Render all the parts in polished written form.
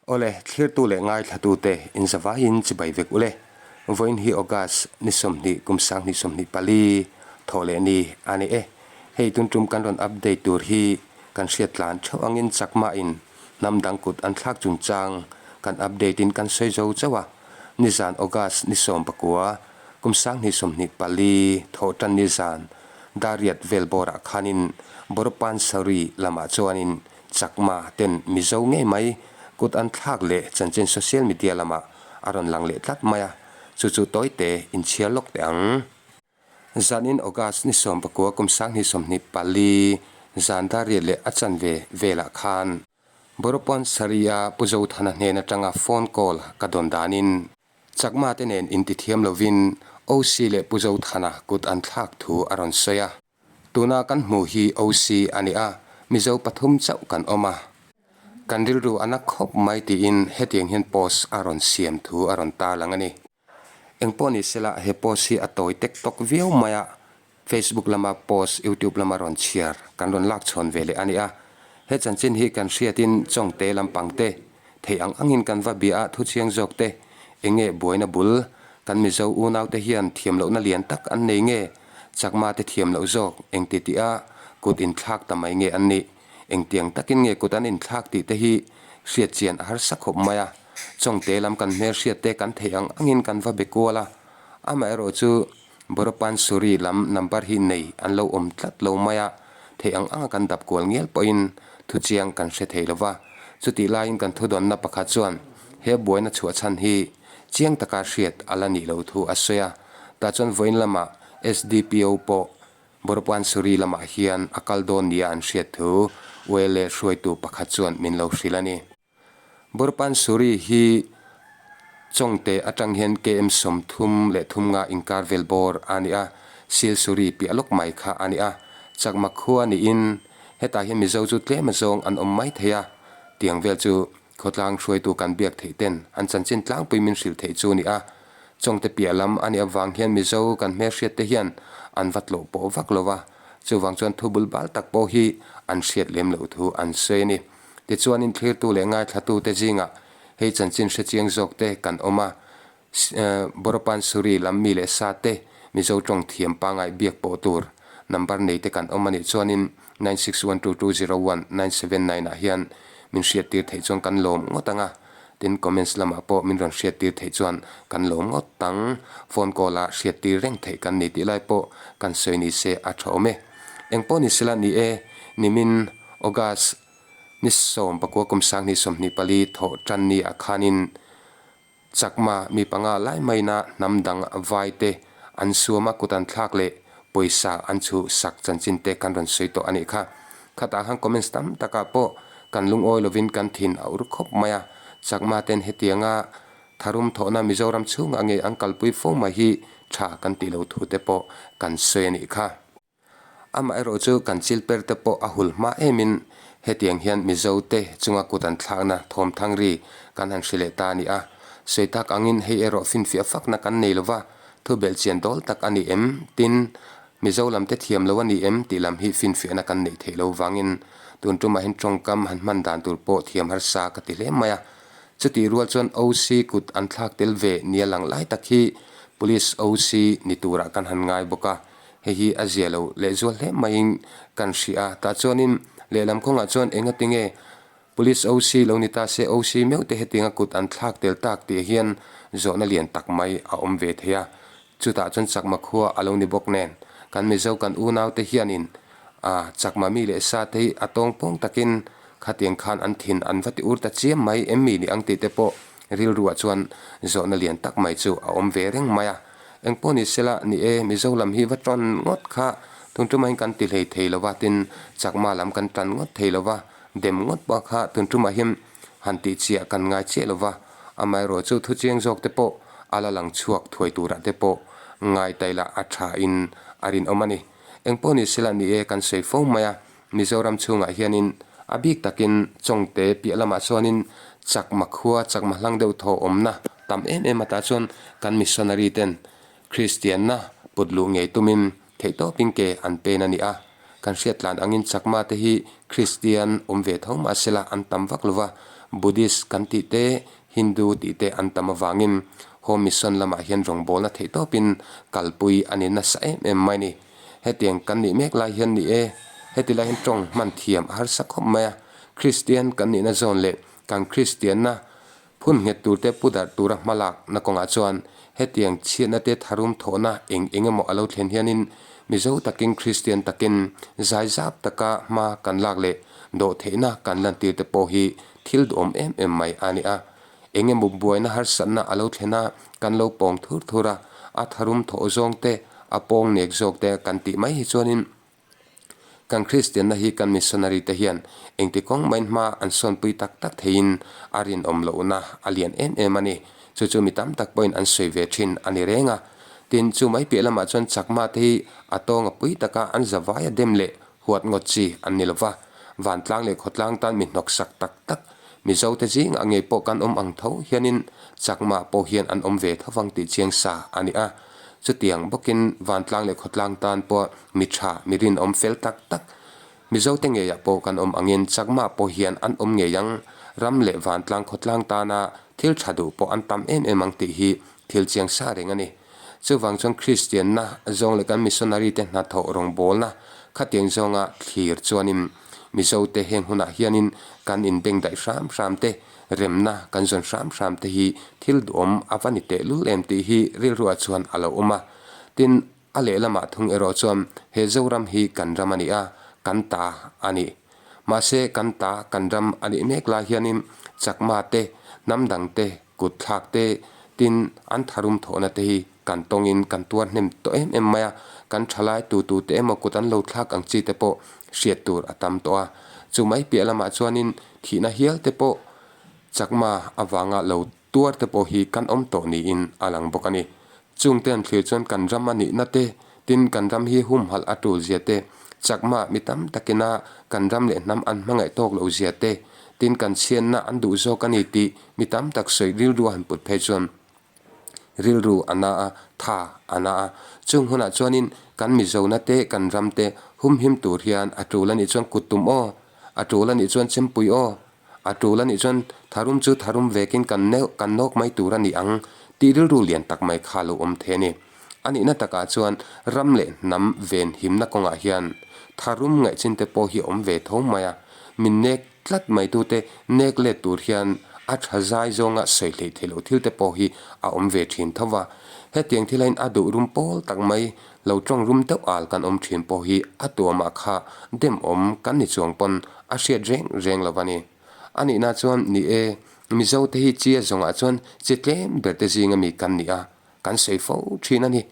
Awle, thlirtu leh ngaithlatute inzavaiin chibai vek ule. Vawiin hi August ni 20 kum 2024 thawh leh ni a ni e. Hei tun tum kan rawn update tur hi kan hriat tlan theuh angin chakmain hnam dang kut an thlak chungchang kan update in kan sawi zo chauh a. Nizan August ni 19 kum 2024 thawh tan nizan Dariat vel bawrah khanin Boropansari lamah chuanin Chakma ten Mizo ngei mai kut an thlak leh chanchin social media lamah a rawn lang leh tlat mai a, chu chu tawite inchhiar lawk teh ang. Zanin August ni 19 kum 2024 zan dariat leh a chanve velah khan Boropawn Sari-a Pu Zothana hnen atanga phone call ka dawn danin Chakma te nen intithiam lovin OC leh Pu Zothana kut an thlak thu a rawn sawi a. Tuna kan hmuh hi OC a ni a, Mizo pathum chauh kan awm a. Kan rilru a na khawp mai tiin hetiang hian post a rawn siam thu a rawn tarlang a ni. Engpawh ni sela he post hi a tawi tek tawk viau mai a, Facebook lama post, YouTube lama rawn chhiar kan rawn lak chhawn ve leh a ni a. He chanchin hi kan hriatin Chawngte lampang te Thei ang angin kan va bia a thuchiang zawk te, eng nge buaina bul? Kan Mizo unaute hian thiam lohna lian tak an nei nge? Chakma te thiam loh zawk eng ti tih a kut inthlak ta mai nge an nih? Engtiang takin nge kut an inthlak tih te hi hriat chian a harsa khawp mai a. Chawngte lam kan hmelhriat te kan theih ang angin kan va be kual a. Amaherawh chu Boropansuri lam number hi nei an lo awm tlat lo mai a, theih ang anga kan dap kual ngial pawhin thuchiang kan hre thei lo va. Chutih laiin kan thudawnna pakhat chuan he buaina chhuah chhan hi chiang taka hriat a la nih loh thu a sawi a. Tah chuan vawiin lamah SDPO pawh Boropansuri lamah hian a kal dawn nia an hriat thu ULA hruaitu pakhat chuan min lo hrilh a ni. Burpansuri hi Chawngte atang hian KM 33 nga inkar vel bawr a ni a, Silsuri piah lawk mai kha a ni a. Chakma khua niin hetah hian Mizo chu tlem azawng an awm mai thei a, tiang vel chu khawtlang hruaitu kan biak theih ten an chanchin tlangpui min hrilh theih chu a ni a. Chawngte piah lam a nih avang hian Mizo kan hmelhriat te hian an va tlawh pawh vak lo va, chuvang chuan thu bul bal tak pawh hi an hriat lem loh thu an sawi a ni. Tichuan inthlirtu leh ngaithlatute zingah hei chanchin hrechiang zawkte kan awm a, Boropansuri lam mi leh sa te Mizo tawng thiam pangai biak pawh tur number nei te kan awm a nih chuanin 9612201979 ah hian min hriattir theih chuan kan lawm ngawt ang a, tin comments lamah pawh min rawn hriattir theih chuan kan lawm ngawt ang. Phone call a hriattir reng theih kan ni tih lai pawh kan sawi ni se a tha awm e. Engpawh ni sela ni e, nimin August ni 19 kum 2024 thawh tan ni ah khanin Chakma mi panga lai maina hnam dang vai te an suam a kut an thlak leh pawisa an chhu sak chanchin te kan rawn sawi tawh a nih kha. Khatah khan comments tam takah pawh kan lungawi lovin kan thin a ur khawp mai a, Chakma ten hetianga tharum thawhna Mizoram chhungah ngei an kalpui fo mai hi tha kan tih lo thu te pawh kan sawi a nih kha. Amaherawh chu kan chil per te pawh a hul hma emin hetiang hian Mizo te chunga kut an thlakna thawmthang ri kan han hri leh ta a ni a. Sawi tak angin hei erawh finfiah fakna kan nei lova, thu belhchian dawl tak a ni em? Tin, Mizo lam te thiam lo a ni em? tih lam hi finfiahna kan neih theih lo vangin tun tumah hian tawngkam han hman dan tur pawh thiam harsa ka ti hle mai a. Chutih rual chuan OC kut an thlak tel ve nia lang lai tak hi Police OC ni turah kan han ngai bawk a. Hei hi a zia lo lehzual hle maiin kan hria a, tah chuanin lehlam kawngah chuan engati nge Police OC lo ni ta se OC meuh te hetianga kut an thlak tel tak tih hian zawhna lian tak mai a awm ve thei a. Chutah chuan Chakma khua a lo ni bawk nen kan Mizo kan unau te hianin a Chakma mi leh sa te hi a tawng pawng takin khatiang khan an thin an va ti ur ta chiam mai em mi ni ang tih te pawh rilruah chuan zawhna lian tak mai chu a awm ve reng mai a. Engpawh ni sela, ni e, Mizo lam hi va tan ngawt kha tun tumah hian kan ti hlei thei lo va, tin Chakma lam kan tan ngawt thei lo va, dem ngawt pawh kha tun tumah hian han tih chiah kan ngai chiah lo va, amaherawh chu thuchiang zawk te pawh a la lang chhuak thuai turah te pawh ngai ta ila a tha in a rinawm a ni. Engpawh ni sela, ni e, kan sawi fo mai a, Mizoram chhungah hianin a bik takin Chawngte piah lamah chuanin Chakma khua, Chakma hlang deuh thaw awmna tam em em atah chuan kan missionary ten Kristianna put luh ngei tumin theihtawpin ke an pen a ni a. Kan hriat tlan angin Chakma te hi Kristian awm ve tho mahsela an tam vak lova. Buddhist kan tih te, Hindu tih te an tam avangin Home Mission lamah hian rawngbawlna theihtawpin kalpui a ni nasa em em mai a ni. Hetiang kan nih mek lai hian ni e, heti lai hian tawng hman thiam a harsa khawp mai a, Kristian kan nihna zawn leh kan Kristianna phun nghet turte pu darh tura hma lakna kawngah chuan hetiang chhiatna te tharum thawhna eng eng emaw a lo thlen hianin Mizo takin Kristian takin zaizap taka hma kan lak leh dawhtheihna kan lantir te pawh hi thil duhawm em em mai a ni a. Eng emaw buaina harsatna a lo thlen a, kan lo pawng thur thur a, a tharum thawh zawng te, a pawng nek zawk te kan tih mai hi chuanin kan Kristianna hi kan missionary te hian engti kawng maiin hma an sawnpui tak tak theiin a rinawm lohna a lian em em a ni. Chu chu mi tam tak pawhin an sawi ve thin a ni reng a. Tin, chu mai piah lamah chuan Chakma te hi a tawnga pui taka an zavaia dem leh Huat ngawt chi an ni lova, vantlang leh khawtlang tan mi hnawksak tak tak Mizote zingah ngei pawh kan awm ang tho hianin Chakma pawh hian an awm ve tho vang tih chiang sa a ni a. Chutiang bawkin vantlang leh khawtlang tan pawh mi tha, mi rinawm fel tak tak Mizote ngeiah pawh kan awm angin Chakma pawh hian an awm ngei ang. Ram leh vantlang khawtlang tana thil tha duh pawh an tam em em ang tih hi thil chiang sa reng a ni. Chuvang chuan Kristianna zawng leh kan missionary te hnathawh rawngbawlna khatiang zawnga thlir chuanin Mizote heng hunah hianin kan inbengdaih hram hram te, remna kan zawn hram hram te hi thil duhawm a va ni tehlul em tih hi rilruah chuan a lo awm a. Tin, a lehlamah thung erawh chuan he Zoram hi kan ram a ni a, kan ta a ni. Mahse kan ta kan ram a nih mek lai hianin Chakma te, hnam dang te, Kut thlak te, tin an tharum thawhna te hi kan tawngin kan tuar hnem tawh em em mai a, kan thalai tu tu te emaw kut an lo thlak ang chi te pawh hriat tur a tam tawh a. Chu mai piah lamah chuanin thihna hial te pawh chakma avanga lo tuar te pawh hi kan awm tawh niin a lang bawk a ni. Chungte an thlir chuan kan ram a nihna te, tin kan ram hi humhalh a tul zia te, chakma mi tam takina kan ram leh hnam an hmangaih tawk loh zia te, tin kan chhianna an duh zawk a ni tih mi tam tak sawi rilru a han put phei chuan rilru a na a, tha a na a. Chung hunah chuanin kan Mizona te, kan ram te humhim tur hian a tul a nih chuan kut tum aw, a tul a nih chuan chempui aw, A tul a nih chuan tharum chu tharum vekin kan neuh kan nawk mai tur a ni ang tih rilru lian tak mai kha lo awm thei a ni. A nihna takah chuan ram leh hnam ven himna kawngah hian tharum ngaihchin te pawh hi a awm ve tho mai a, min nek tlat mai tute nek let tur hian a tha zai zawnga sawi hleih theih loh thil te pawh hi a awm ve thin tho va. Hetiang thil aiin a duh rum pawl tak mai lo tawng rum deuh al kan awm thin pawh hi a tuamah kha demawm kan ni chuang pawn a hriat reng reng lo a ni. A nihna chuan ni e, Mizote hi chia zawngah chuan chi tlem ber te zinga mi kan ni a, kan sawi fo thin a ni.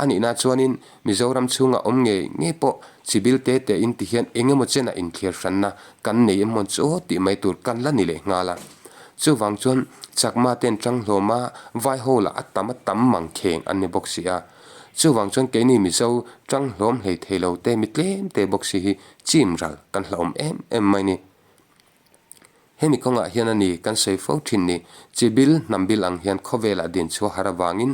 A nihna chuanin Mizoram chhunga awm ngei ngei pawh chi bil te te in ti hian eng emaw chenah inthliar hranna kan nei emaw chu tih mai tur kan la ni leh nghal a. Chuvang chuan Chakma ten tang hlawma vai ho lah a tam a tam mang kheng an ni bawk si a. Chuvang chuan keini Mizo tang hlawm hlei thei lo te mi tlem te bawk si hi chim ral kan hlauhawm em em mai ni. Hemi kawngah hian a ni kan sawi fo thin ni, chi bil hnam bil ang hian khawvelah din chhuah har avangin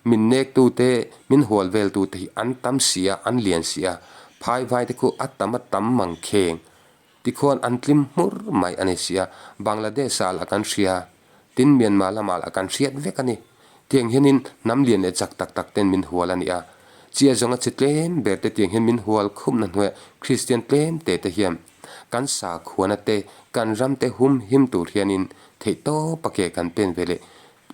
min nektu te, min hual veltu te hi an tam si a, an lian si a, phai vai te khu a tam a tam mang kheng Tikhuan an tlim hmur mai a ni sia, Bangladesh ah lah kan hria, tin Myanmar lamah lah kan hriat vek a ni. Tiang hianin hnam lian leh chak tak tak ten min hual a ni a. Chia zawnga chi tlem ber te tiang hian min hual khumna hnuaiah Kristian tlem te te hian kan sakhuana te, kan ram te hum him tur hianin theihtawp a ke kan pen ve leh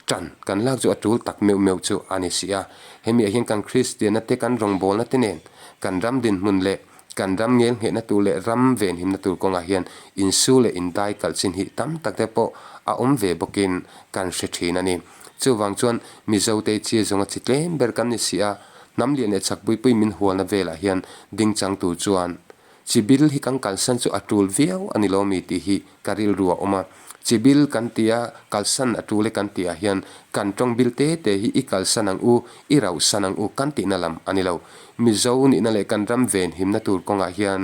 Tan kan lak chu a tul tak meuh meuh chu a ni si a. Hemi ah hian kan Kristianna te kan rawngbawlna te nen kan ram dinhmun leh kan ram ngel nghehna tur leh ram venhimna tur kawngah hian insu leh indai kalh chin hi tam tak te pawh a awm ve bawkin kan hre thin a ni. Chuvang chuan Mizote chi zawnga chi tlem ber kan ni si a, hnam lian leh chak puipui min hualna velah hian dingchang tur chuan Chibil hi kan kalsan chu a tul viau a ni lo mi tih hi ka rilru a awm a. Chibil kan ti a, kalsan a tul e kan tih ah hian kan tawng bil te te hi i kalsan ang u, i rauhsan ang u kan tihna lam a ni lo. Mizo nihna leh kan ram venhimna tur kawngah hian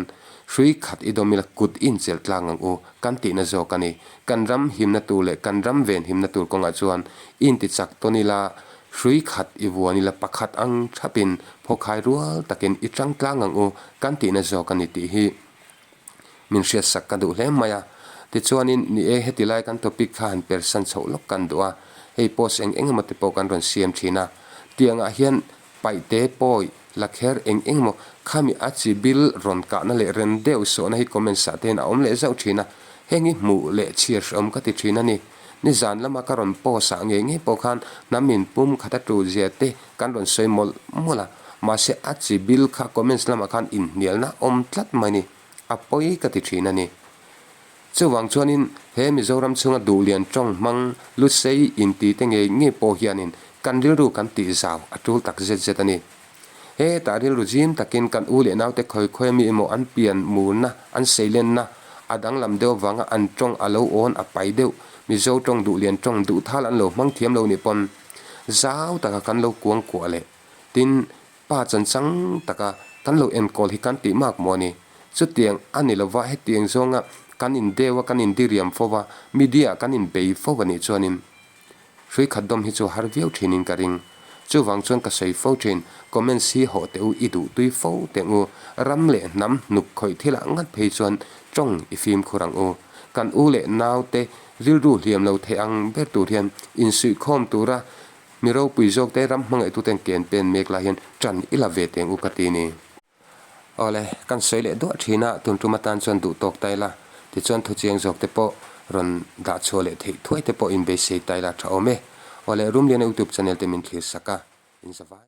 hrui khat i dawm ila kut i inchelh tlang ang u kan tihna zawk a ni. Kan ram himna tur leh kan ram venhimna tur kawngah chuan i intichak tawn ila Hrui khat i vuan ila pakhat ang thapin phawkhai rual takin i tang tlang ang u kan tihna zawk a ni tih hi min hriatsak ka duh hle mai a. Tichuanin, ni e, heti lai kan topic kha han persan chhoh lawk kan duh a, hei post eng eng emaw te pawh kan rawn siam thin a. Tiangah hian paihte pawi la kher eng eng emaw khami a chi bil rawn kahna leh rem deuh sawhna hi comments ah te hian a awm leh zauh thin a, heng hi hmuh leh chhiar hrehawm ka ti thin a ni. Nizan lama ka rawn post ah ngei ngei pawh khan hnam in pum khat a tul zia te kan rawn sawi mawlh mawlh a, mahse a chi bil kha comments lamah khan inhnialna awm tlat mai ni. A pawi ka ti thin a ni. Chuvang chuanin he Mizoram chhunga duhlian tawng hmang Lusei inti te ngei ngei pawh hianin kan rilru kan tih zau a tul tak zet zet a ni. Hetah rilru zim takin kan u leh naute khawi khawi ami emaw an pian murna, an seilenna a danglam deuh avanga an tawng a lo awn a pai deuh, Mizo tawng duhlian tawng duhthal an lo hmang thiam lo nih pawn zau taka kan lo kuang kuah leh tin Pa chanchang taka kan lo enkawl hi kan tih mak maw ni? Chutiang a ni lova hetiang zawnga kan indeu a, kan indiriam fo va, media kan inbei fo a nih chuanin hrui khat dawm hi chu har viau thinin ka ring. Chuvang chuan ka sawi fo thin, comments hi hawh teh u, i duh tui fo teh u, ram leh hnam hnuk khawih thilah ngat phei chuan tawng i fimkhur ang u. Kan u leh naute rilru hliam lo thei ang ber tur hian insuihkhawm tura Mi ropui zawk te ram hmangaihtuten ken pen mek lai hian ṭan i la ve teng u ka ti ni. Awle, kan sawi leh duah ṭhin a, tun tum atan chuan duh tawk ta ila, tichuan thuchiang zawk te pawh rawn dah chhuah leh theih thuai te pawh inbeisei ta ila ṭha awm e. Awle, Rumliana YouTube channel te min thlir sak a, in za vai.